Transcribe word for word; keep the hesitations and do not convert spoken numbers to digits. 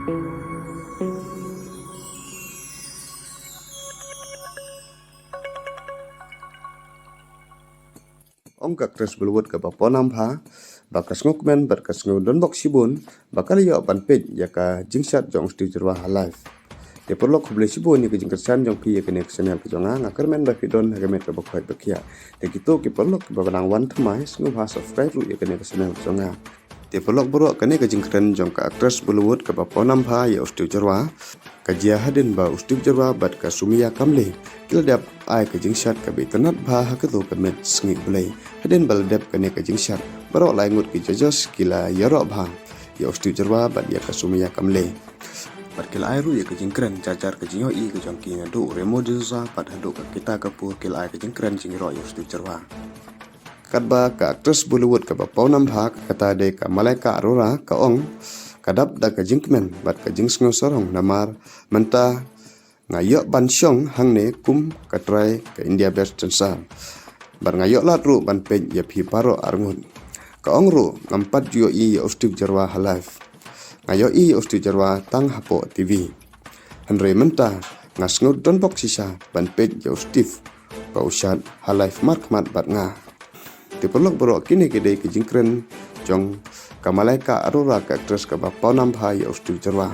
Ong ka actress Bollywood kaba Poonam Pha ba ka sngewkmen bad ka sngew donbok shibun ba ka la ïoh ban peit ïa ka jingshad jong u Steve Jyrwa ha live. Te paralok, khublei shibun ïa ka jingkyrshan jong phi ïa kane ka channel ka jong nga. Nga kyrmen ba phi don ha ka met kaba khoit ba khiah. Te kito ki paralok kiba dang wan thymmai, sngewbha subscribe ruh ïa kane ka channel ka jong nga. Te paralok baroh, kane ka jingkren jong ka actress Bollywood kaba Poonam Pha ïa u Steve Jyrwa ka jia hadien ba u Steve Jyrwa bad ka Soumya Kamle ki la dep ai ka jingshad kaba itynnad bha ha kato ka miet sngi Blei. Hadien ba la dep kane ka jingshad, baroh lai ngut ki judges ki la ïaroh bha ïa u Steve Jyrwa bad ïa ka Soumya Kamle. Bad ki la ai ruh ïa ka jingkren jar jar ka jingïohi ka jong ki, naduh u Remo D'Souza bad haduh ka Kita Kapoor ki la ai ka jingkren jingïaroh ïa u Steve Jyrwa. Katba ka actress Bollywood kaba Poonam Pha, kata dei ka Malaika Arora, ka ong, ka dap da ka jingkmen bad ka jingsngew sarong namar mynta nga ïoh ban shong hangne kum ka trai ka India Best Dancer. Bad nga ïoh lad ruh ban peit ïa phi baroh arngut. Ka ong ruh, ngam pat ju ïohi ïa u Steve Jyrwa ha live. Nga ïohi ïa u Steve Jyrwa tang hapoh T V. Hynrei mynta nga sngew donbok shisha ban peit ïa u Steve ba u shad ha live markhmat bad nga. Te paralok baroh, kine ki dei ki jingkren jong ka Malaika Arora, ka actress kaba Poonam Pha ïa u Steve Jyrwa.